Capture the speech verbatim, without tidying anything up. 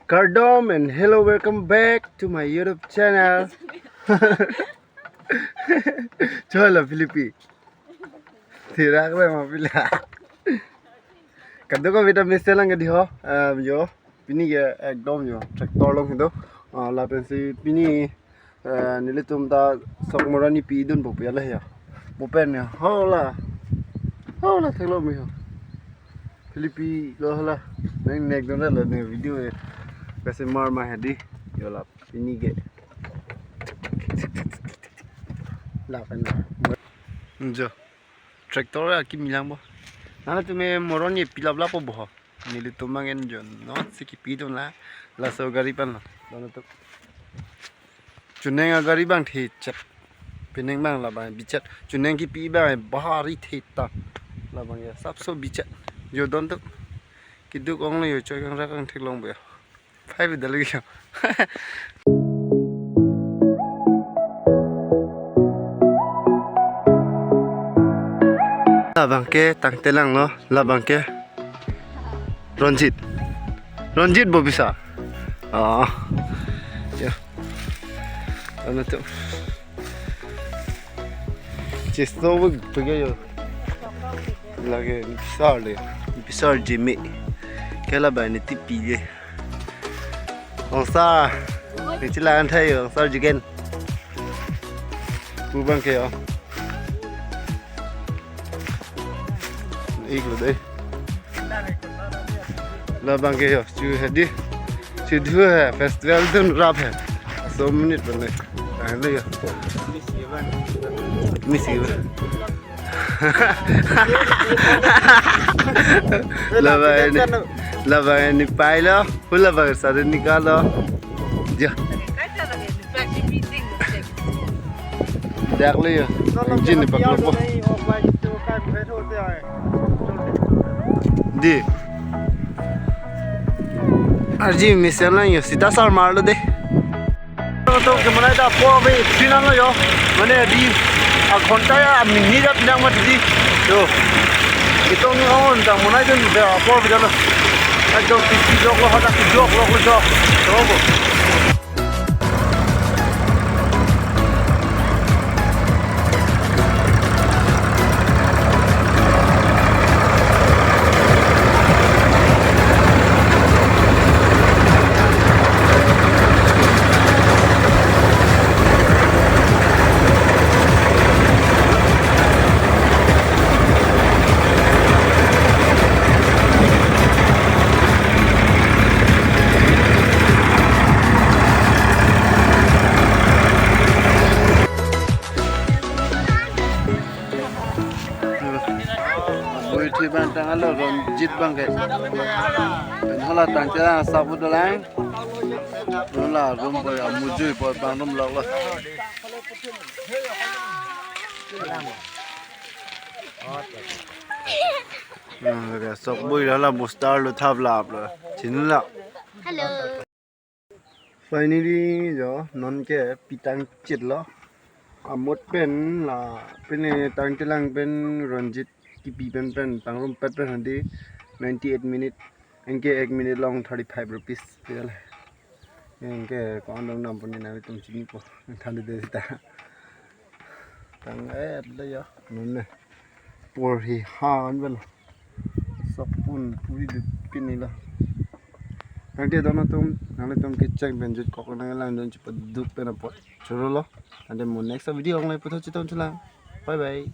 Kardom and hello, welcome back to my YouTube channel. Cholo Philippi. Thirak re ma pila. Kadokave ta mesen lang kadi ho. Em, yo. Pini ke ekdom yo. Tractor along hindo. Ah, lapensi pini, eh, nelitum ta sok moron ni pidun po pia le ya. Mo pen ya. Hola. Hola theklong me ho. Philippi lo hola. Neng nek don lo ne video e. Kasi mar ma hedi. Yo la pini ke. La pen. Jo. Tractor akimi lang bo. Nangtum ke moron ni pilap lap po bo ho. Nelitum abang en jo. Non si kipidun la. Laso gari pen lo. Dono tu. Chuneng agari abang thechet. Penang abang labang bichet. Chuneng kipi abang bhari theta. Labang ya sapso bichet. Jo don tu. Keduk ong lo yo choi kang rak kang theklong bo ya. Phai bidal lagi ya. Labang ke Tangtelang lo, labang ke Ronjit. Ronjit bo bisa. Ah. Ya. Ano tu. Chesto bo pega yo. Lagi besar le. Besar jimi. Kela ba ni tipi le. Ong sar. Ni chilang thai yo, ong sar jigen. Pu abang ke yo. Ik lo dei. Labang ke yo, chu hedi. Chu du he, festival dun rap he. So minute bang le. Ah, le yo. Misi bang. Labang ni, labang ni pai lo. Hula bang sa de nikalo. Ja. Dak le yo. Jin ni paklo po. Di. Arji mesen lang yo. Sita sar mar lo de. To ke monai ta apor ave, three nang lo yo. Mane di a ghonta ya minute ya pinang mati di. Yo. Itong on ta monai dun ta apor ave lo. Ekdom three lok lo, hata three lok lo, lo jo. To bo. Bui thi bang tang alo Ronjit bang ke. Pen hala Tangtelang asap dolang. Hala room boy amujui boy bang room lok lo. Nah, sok bui hala booster lo thap lap lo. Chin lo. Hello. Finally, jo, non ke pitang chit lo. Amot pen la, pine Tangtelang pen Ronjit kipi pen pen pangrum pet pen hadi ninety eight minute. Anke ek minute along thirty five rupees. Pil. Anke kon dong nam pon ni nami tum chini po. Thandi de sita. Tang et le yo. Non ne. Por hi han bel. Sok pun puri du pini la. Tangte dono tum, nangli tum kecheng pen jut kok nang lang don chipa duk pen apot. Choro lo. Tangte mo next video along le puthot chetong chelang. Bye bye.